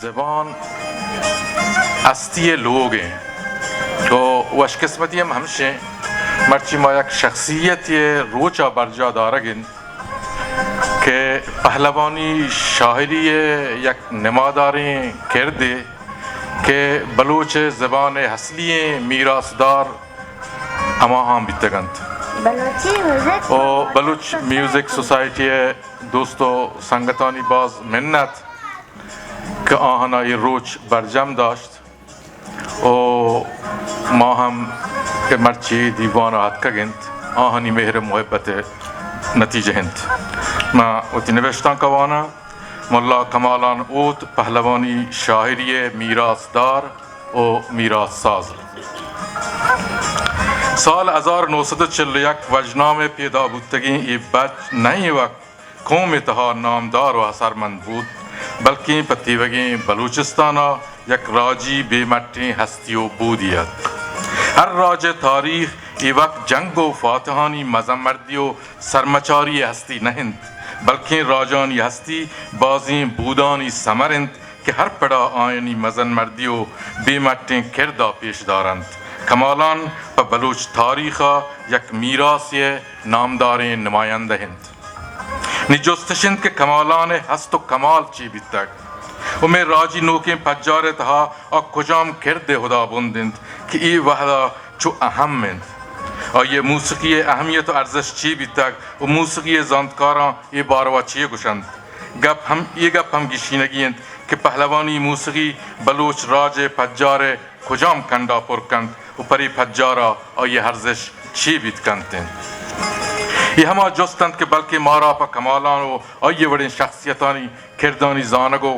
زبان ہستی ءِ لوگ انت۔ تو وش قسمتی ہم ہمشیں، مرچی ما یک شخصیتی ءِ روچ ءَ برجاہ دارگ انت کہ پہلوانی شاعری ءِ یک نماداریں کردے کہ بلوچ زبان ءِ اصلی ایں میراثدار ہماہاں بیتگ انت۔ بلوچی میوزک او سوسائٹی بلوچ میوزک سوسائٹی ءِ دوست و سنگتانی باز منت کہ آہاں اے روچ برجم داشت و ما ہم کہ مرچی دیوان ءَ اتکگ انت، آہانی مہر و محبت ءِ نتیجہ انت۔ من وتی نبشتانک ءَ واناں، ملا کمالان اوت پہلوانی شاعری ءِ میراث دار و میراث ساز۔ سال ہزار نو سد و چل و یک وژنام ءِ پیدا بوتگیں اے بچ نہ ایوک قوم ءِ تہا نامدار و اثرمند بوت، بلکیں پہ تیوگیں بلوچستان ءَ یک راجی بے مٹیں ہستی و بودی ات۔ ہر راج ءِ تاریخ ایوک جنگ و فاتحانی مزن مردی و سرمچاری ءِ ہستی نہ انت، بلکیں راجانی ہستی بازیں بودانی ثمر انت کہ ہر پڑ ءَ آیانی مزن مردی و بے مٹیں کرد ءَ پیش دارنت۔ کمالان پہ بلوچ تاریخ ءَ یک میراثے ءِ نامداریں نمایندہ انت۔ نی جست اش انت کہ کمالان ءِ ہست و کمال چی بیتگ و مئے راجی نوکیں پجار ءِ تہا آ کجام کرد ءِ ہدابند انت کہ اے وہد ءَ چو اہم انت؟ آئی ءِ موسیقی ءِ اہمیت و ارزشت چی بیتگ و موسیقی ءِ زانتکاراں اے باروا چے گوشنت؟ گپ ہم، اے گپ ہم گیشینگی انت کہ پہلوانی موسیقی بلوچ راج ءِ پجار ءِ کجام کنڈ ءَ پر کنت و پرے پجار ءَ آئی ءِ ارزشت چے بیت کنت انت؟ اے ہما جست انت کہ بلکیں مارا پہ کمالان و آئی ءِ وڑیں شخصیتانی کردانی زانگ و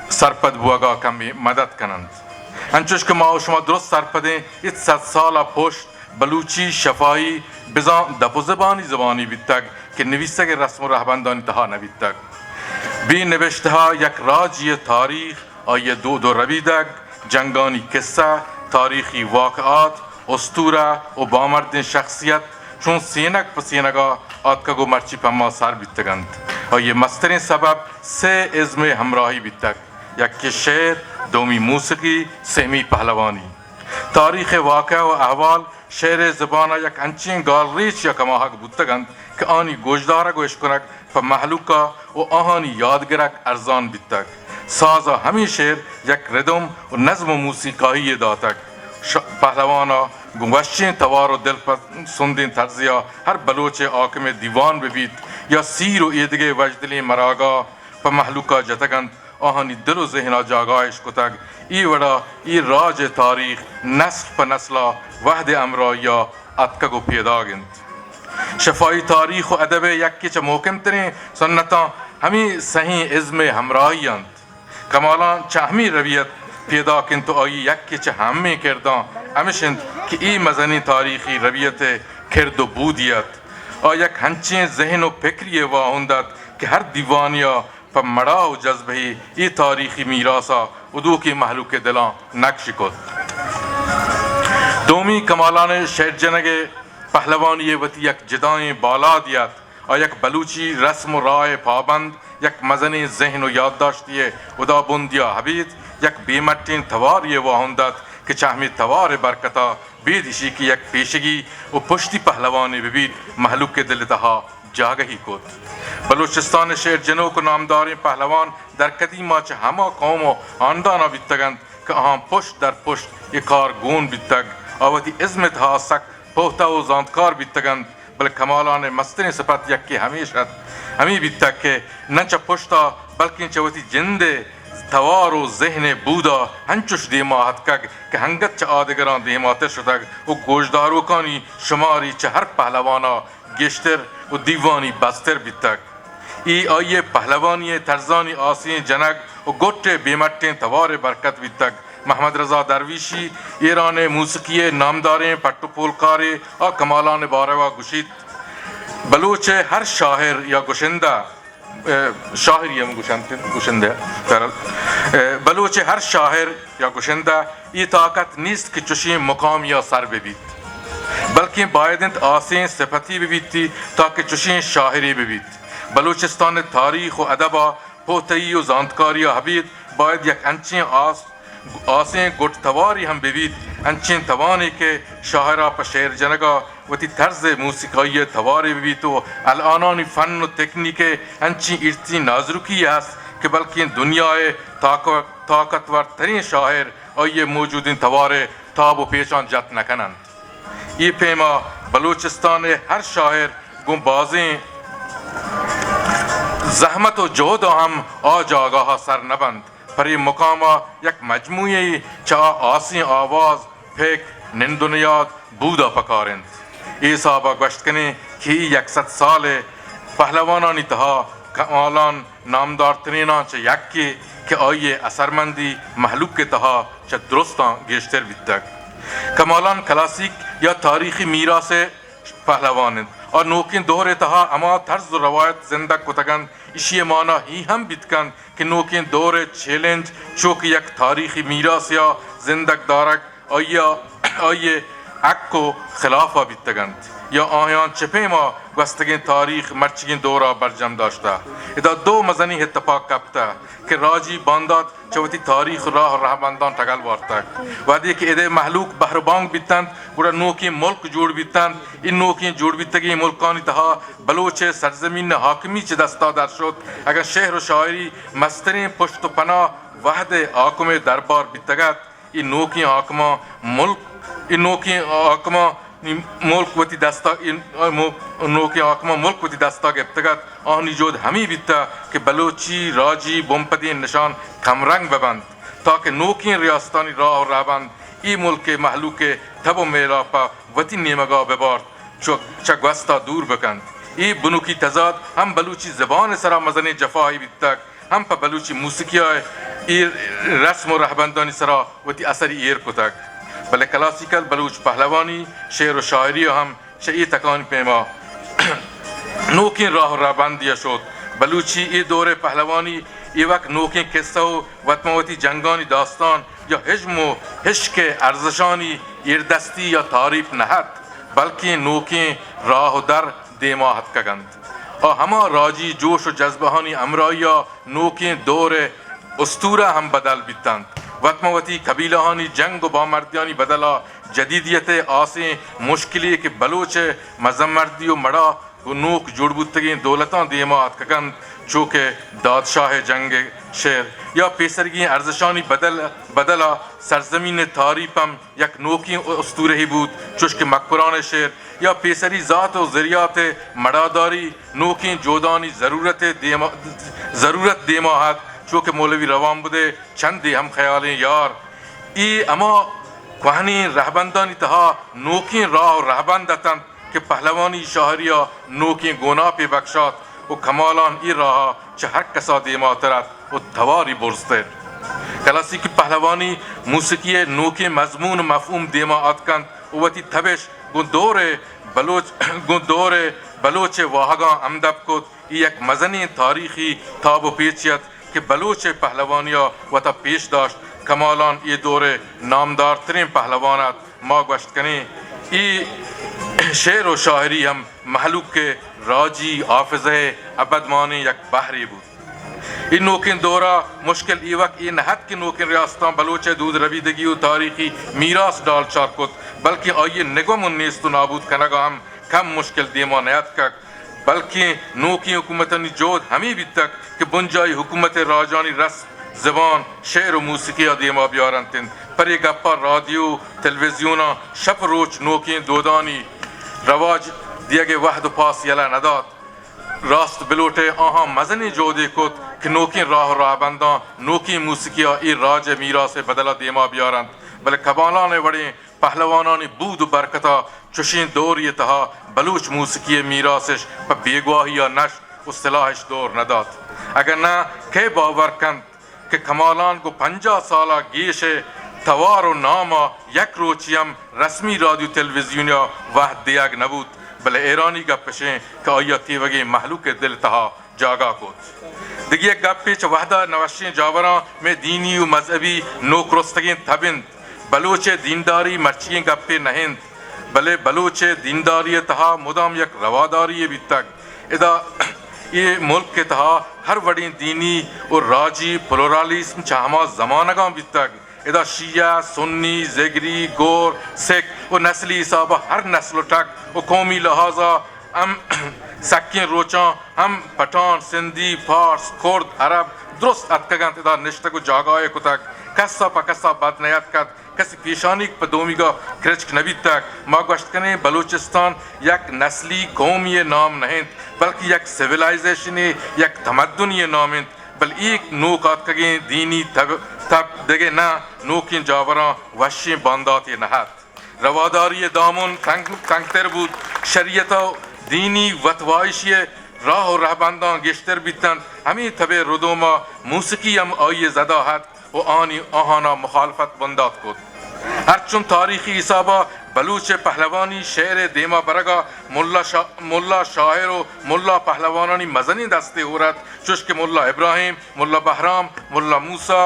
سرپد بوگ ءَ کمے مدد کن انت۔ انچوش کہ ما و شما درست سرپدیں، اے صد سال ءَ پشت بلوچی شفاہی بزاں دپ و زبانی زبانے بیتگ کہ نویسگ ءِ رسم و رہبندانی تہا نہ بیتگ۔ بے نبشتہ ءَ یک راجے ءِ تاریخ، آئی ءِ دود و ربیدگ، جنگانی کسہ، تاریخی واقعات، اسطورہ و بامردیں شخصیت چون سینگ پہ سینگ ءَ آتکگ و مرچی پہ ما سر بیتگ انت۔ آئی ءِ مستریں سبب سے ازم ءِ ہمراہی بیتگ، یکے شعر، دومی موسیقی، سیمی پہلوانی۔ تاریخ ءِ واقعہ و احوال شعر ءِ زبان ءَ یک انچیں گالریچے ءَ کماہگ بوتگ انت کہ آنی گوشدارگ و اشکنگ پہ مہلوک ءَ و آہانی یات گرگ ارزان بیتگ۔ ساز ءَ ہمے شعر یک ردم و نظم و موسیقاہی یے داتگ۔ ش-، پہلوان ءَ گوں وشیں توار و دلپسندیں طرزے ءَ ہر بلوچ ءِ حاکم ءِ دیوان بہ بیت یا سیر و ایدگہ وژدلیں مراگاہ پہ مہلوک ءَ جتگ انت، آہانی دل و ذہن ءَ جاگاہ اش کتگ۔ اے وڑ ءَ اے راج ءِ تاریخ نسل پہ نسل ءَ وہد ءِ ہمراہی ءَ اتکگ و پیداگ انت۔ شفاہی تاریخ و ادب ءِ یکے چہ مہکم تریں سنتاں ہمے سہیں ازم ءِ ہمراہی انت۔ کمالان چہ ہمے ربیت پیداک انت و آئی ءِ یکے چہ اہمیں کرداں ہمش انت کہ اے مزنیں تاریخی ربیت ءِ کرد و بودی ات۔ آ یک ہنچیں ذہن و پکری ءِ واہند ات کہ ہر دیوانے ءَ پہ مڑاہ و جذبہے اے تاریخی میراث ءَ ہدوکیں مہلوک ءِ دلاں نقش کت۔ دومی، کمالان ءِ شعر جنگ ءِ پہلوانی ءِ وتی یک جدائیں بالادے ات۔ آ یک بلوچی رسم و راہ ءِ پابند، یک مزنیں ذہن و یادداشتے ءِ ہدابندے ءَ ابید یک بے مٹیں توارے ءِ واہند ات کہ چہ ہمے توار ءِ برکت ءَ بید ایشی کہ یک پیشگی و پشتی پہلوانے بہ بیت، مہلوک ءِ دل ءِ تہا جاگہی کت۔ بلوچستان ءِ شعر جنوک و نامداریں پہلوان در قدیم ءَ چہ ہما قوم و ہاندان ءَ بیتگ انت کہ آہاں پشت در پشت اے کار گون بیتگ۔ آ وتی ازم ءِ تہا سک پہتہ و زانتکار بیتگ انت، بلے کمالان ءِ مستریں سپت یکے ہمیش ات، ہمے بیتگ کہ نہ چہ پشت ءَ بلکیں چہ وتی جند ءِ توار و ذہن ءِ بود ءَ انچش دیما اتکگ کہ انگت چہ آدگراں دیماتر شتگ و گوشداروکانی شماری چہ ہر پہلوان ءَ گیشتر و دیوانی بستر بیتگ۔ اے آئی ءِ پہلوانی ءِ طرزانی آسیں جنگ و گٹ ءِ بے مٹیں توار ءِ برکت بیتگ۔ محمد رضا درویشی، ایران ءِ موسیقی ءِ نامداریں پٹ و پولکارے، آ کمالان ءِ باروا گوشیت، بلوچ ءِ ہر شاعر یا گشندہ، ءَ، شاعری ہم گوشنت، گشندہ، بہرحال، ءَ، بلوچ ءِ ہر شاعر یا گشندہ اے طاقت نیست کہ چشیں مقامے ءَ سر بہ بیت، بلکیں باید انت آسیں صفتی بہ بیتی تاکہ چشیں شاعرے بہ بیت۔ بلوچستان ءِ تاریخ و ادب ءَ پہتئی و زانتکاری ءَ ابید باید یک انچیں آس-، آسیں گڈ توارے ہم بہ بیت، انچیں توانے کہ شاعر ءَ پہ شعر جنگ ءَ وتی طرز موسیقائی ءِ توارے بہ بیت و الانانی فن و تکنیک ءِ انچیں ایرتیں نازرکی است کہ بلکیں دنیا ءِ طاق-، طاقتور تریں شاعر آئی ءِ موجودیں توار ءِ تاب و پیچاں جت نہ کن انت۔ اے پیما بلوچستان ءِ ہر شاعر گوں بازیں زحمت و جہد ءَ ہم آ جاگہ ءَ سر نہ بنت۔ پرے مقام ءَ یک مجموعے چہ آ آسیں آواز، پک، نند و نیاد، بود ءَ پکار انت۔ اے حساب ءَ گوشت کنیں کہ اے یک سد سال ءِ پہلوانانی تہا کمالان نامدارتریناں چہ یکے کہ آئی ءِ اثرمندی مہلوک ءِ تہا چہ درستاں گیشتر بیتگ۔ کمالان کلاسیک یا تاریخی میراث ءِ پہلوان انت۔ آ نوکیں دور ءِ تہا ہما طرز و روایت زندگ کتگ انت، ایشی ءِ مانا اے ہم بیت کنت کہ نوکیں دور ءِ چیلنج چو کہ یک تاریخی میراثے ءَ زندگ دارگ، آئی ءَ، آئی ءِ حق و خلاف ءَ بیتگ انت یا آیاں چہ پیما گوستگیں تاریخ مرچیگیں دور ءَ برجم داشتہ؟ ادا دو مزنیں اتفاق کپتہ کہ راجی باندات چہ وتی تاریخ، راہ و رہبنداں ٹگل وارتگ۔ وہدے کہ ادے مہلوک بہر و بانگ بیتنت، گڑا نوکیں ملک جوڑ بیتنت۔ اے نوکیں جوڑ بیتگیں ملکانی تہا بلوچ ءِ سرزمین ءِ حاکمی چہ دستا در شت۔ اگاں شعر و شاعری مستریں پشت و پناہ وہد ءِ حاکم ءِ دربار بیتگ ات، اے نوکیں حاکماں ملک، اے نوکیں حاکماں ملک وتی دستا، اے مو-، نوکیں حاکماں ملک وتی دستا گپتگ ات۔ آہانی جہد ہمے بیتہ کہ بلوچی راجی بنپدیں نشان کمرنگ بہ بنت، تاکہ نوکیں ریاستانی راہ و رہبند اے ملک ءِ مہلوک ءِ تب و میل ءَ پہ وتی نیمگ ءَ بہ بارت، چو-، چہ گوست ءَ دور بہ کنت۔ اے بنکی تضاد ہم بلوچی زبان ءِ سرا مزنیں جفاہے بیتگ، ہم پہ بلوچی موسیقی ءَ اے رسم و رہبندانی سرا وتی اثری ایر کتگ۔ بلے کلاسیکل بلوچ پہلوانی، شعر و شاعری ءَ ہم چہ اے تکانی پیما نوکیں راہ و رہبندے ءَ شت۔ بلوچی اے دور ءِ پہلوانی ایوک نوکیں کسہ و وت ماں وتی جنگانی داستان یا ہژم و ہشک ءِ ارزشانی ایردستی یا تعریف نہ ات، بلکیں نوکیں راہ و در دیما اتکگ انت۔ آ ہما راجی جوش و جذبہانی ہمراہی ءَ نوکیں دور ءِ استورہ ہم بدل بیتنت۔ وت ماں وتی قبیلہانی جنگ و بامردیانی بدل ءَ جدیدیت ءِ آسیں مشکلے کہ بلوچ ءِ مزنمردی و مڑا گوں نوک جوڑ بوتگیں دولتاں دیما اتکگ انت، چو کہ دادشاہ ءِ جنگ ءِ شعر یا پیسریگیں ارزشانی بدل، بدل ءَ سرزمین ءِ تعریف ہم یک نوکیں استورہے بوت، چوش کہ مکران ءِ شعر یا پیسری ذات و زریات ءِ مڑاداری نوکیں جہدانی ضرورت ءِ دیما، ضرورت دیما ات، چو کہ مولوی روانبد ءِ چندے ہم خیالیں یار۔ اے ہما کوہنیں رہبندانی تہا نوکیں راہ و رہبند اتنت کہ پہلوانی شاعری ءَ نوکیں گوناپے بکشات و کمالان اے راہ ءَ چہ ہر کس ءَ دیماتر ات و تواری برز ات۔ کلاسیکی پہلوانی موسیقی ءِ نوکیں مضمون و مفہوم دیما آتکنت و وتی تبش گوں دور ءِ بلوچ، گوں دور ءِ بلوچ ءِ واہگاں ہمدپ کت۔ اے یک مزنیں تاریخی تاب و پیچے ات کہ بلوچ ءِ پہلوانی ءَ وتا پیش داشت۔ کمالان اے دور ءِ نامدارتریں پہلوان ات۔ ما گوشت کنیں، اے شعر و شاعری ہم مہلوک ءِ راجی حافظہ ءِ ابدمانیں یک بہرے بوت۔ اے نوکیں دور ءَ مشکل ایوک اے نہ ات کہ نوکیں ریاستاں بلوچ ءِ دود ربیدگی و تاریخی میراث ڈالچار کت، بلکیں آئی ءِ نگم و نیست و نابود کنگ ءَ ہم کم مشکل دیما نیاتکگ۔ بلکیں نوکیں حکومتانی جہد ہمے بیتگ کہ بنجاہی حکومت ءِ راجانی رسم، زبان، شعر و موسیقی ءَ دیما بیارنت انت۔ پرے گپ ءَ رادیو، تلویزیوناں شپ و روچ نوکیں دودانی رواج دیگ ءِ وہد و پاس یلہ نہ دات۔ راست بلوٹ ئے آہاں مزنیں جہدے کت کہ نوکیں راہ و راہبنداں نوکیں موسیقی ءَ اے راج ءِ میراث ءِ بدل ءَ دیما بیارنت، بلے کمالان ءِ وڑیں پہلوانانی بود و برکت ءَ چشیں دورے ءِ تہا بلوچ موسیقی ءِ میراث اش پہ بیگواہی ءَ نشت و سلاہ اش دور نہ دات۔ اگاں نہ، کئے باور کنت کہ کمالان گوں پنجاہ سال ءَ گیش ءِ توار و نام ءَ یک روچے ہم رسمی رادیو تلویزیون ءَ وہد دیگ نہ بوت، بلے حیرانی گپ اش انت کہ آئی ءَ تیوگیں مہلوک ءِ دل ءِ تہا جاگہ کت۔ دگہ یک گپے، چہ وہد ءَ نوشیں جاوراں مئے دینی و مذہبی نوک رستگیں تب انت۔ بلوچ ءِ دینداری مرچیگیں گپے نہ انت، بلے بلوچ ءِ دینداری ءِ تہا مدام یک رواداری یے بیتگ۔ ادا اے ملک ءِ تہا ہر وڑیں دینی و راجی پلورالیزم چہ ہما زمانگاں بیتگ۔ ادا شیعہ، سنی، زگری، گور، سکھ و نسلی حسابا ہر نسل و ٹک و قومی لحاظا ہم سکیں روچاں ہم پٹھان، سندھی، پارس، کرد، عرب درست اتکگ انت، ادا نشتگ و جاگاہے کتگ۔ کسا پہ کسا بد نیاتکگ، کسی پیشانیگ پہ دومیگا کرچک نبیتگ۔ ما گوشت کنیں بلوچستان یک نسلی قومی نام نہ انت، بلکہ یک سیولائزیشنے، یک تمدنی نام انت۔ بلے اے نوک آتکگیں دینی تب، تب دگہ نہ، نوکیں جاوراں وشیں بانداتے نہ ات۔ رواداری دامن تنگ، تنگتر بوت، شریعت و دینی وتوائشی راہ و رہبنداں گیشتر بیتنت۔ ہمے تب ردوما موسیقی ہم آئی زدا ات و آنی، آہانا مخالفت بندات کت۔ ہرچن تاریخی حسابا بلوچ پہلوانی شعر دیما برگا ملا شا-، ملا شاعر و ملا پہلوانانی مزنیں دستے ہور ات، چوش کہ ملا ابراہیم، ملا بہرام، ملا موسی،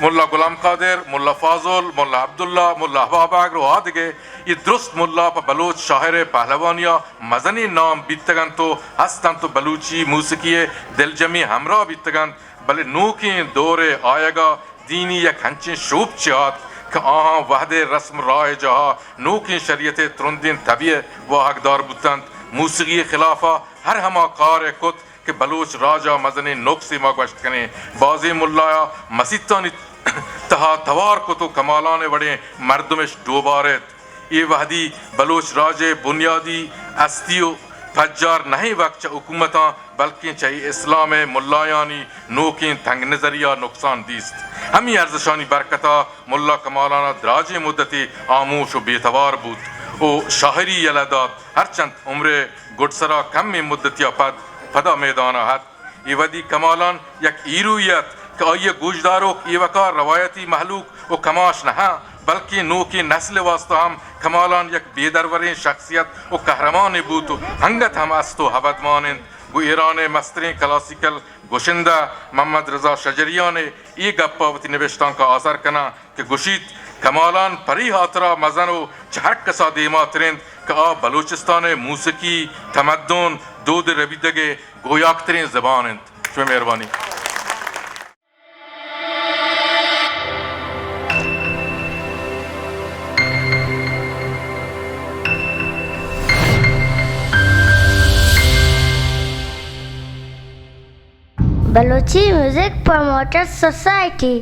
ملا غلام قادر، ملا فاضل، ملا عبداللہ، ملا احباب اگر و آ دگہ، اے درست ملا پہ بلوچ شاعر پہلوانیا مزنیں نام بیتگنت و ہستنت و بلوچی موسیقی دلجمی ہمراہ بیتگنت، بلے نوکیں دور آیگا دینی یک ہنچیں شوپ چہ آت کہ آہاں وہدے رسم راہ جاہا نوکیں شریعت ترندیں تبی واہگدار بوتنت۔ موسیقی خلافا ہر ہما کار کت کہ بلوچ راج ء مزنیں نقصے ما گوشت کنیں۔ بازیں ملا ء مسیتانی تہا توار کت و کمالان ء وڑیں مردمش ڈوبار ایت۔ اے وہدی بلوچ راج ء بنیادی ہستی و پجار نہ انت وت چہ حکومتاں بلکیں چہ اے اسلام ء ملایانی نوکیں تنگ نظری ء نقصان دیست۔ ہمے ارزشانی برکت ء ملا کمالان ء دراجیں مدتے ہاموش و بے توار بوت و شاعری یلہ دات، ہرچند عمر ء گڈسرا کمیں مدتیا پد پدا میدانا ات۔ اے وہدی کمالان یک ہیروے ات کہ آئی ء گوشداروک ایوکا روایتی مہلوک و کماش نہ انت، بلکیں نوکیں نسل ء واستا ہم کمالان یک بے دروریں شخصیت و قہرمانے بوت و انگت ہم است و ابدمان انت۔ گوں ایران ء مستریں کلاسیکل گشندہ محمد رضا شجریان ء اے گپ ء وتی نبشتانک ء آسر کناں کہ گوشیت، کمالان پری ہاترا مزن و چہ ہر کسا دیماتر انت کہ آ بلوچستان ء موسیقی، تمدن، دود ء ربیدگ ء گویاکتریں زبان انت۔ شمئے مہربانی۔ بلوچی میوزک پروموٹرز سوسائٹی۔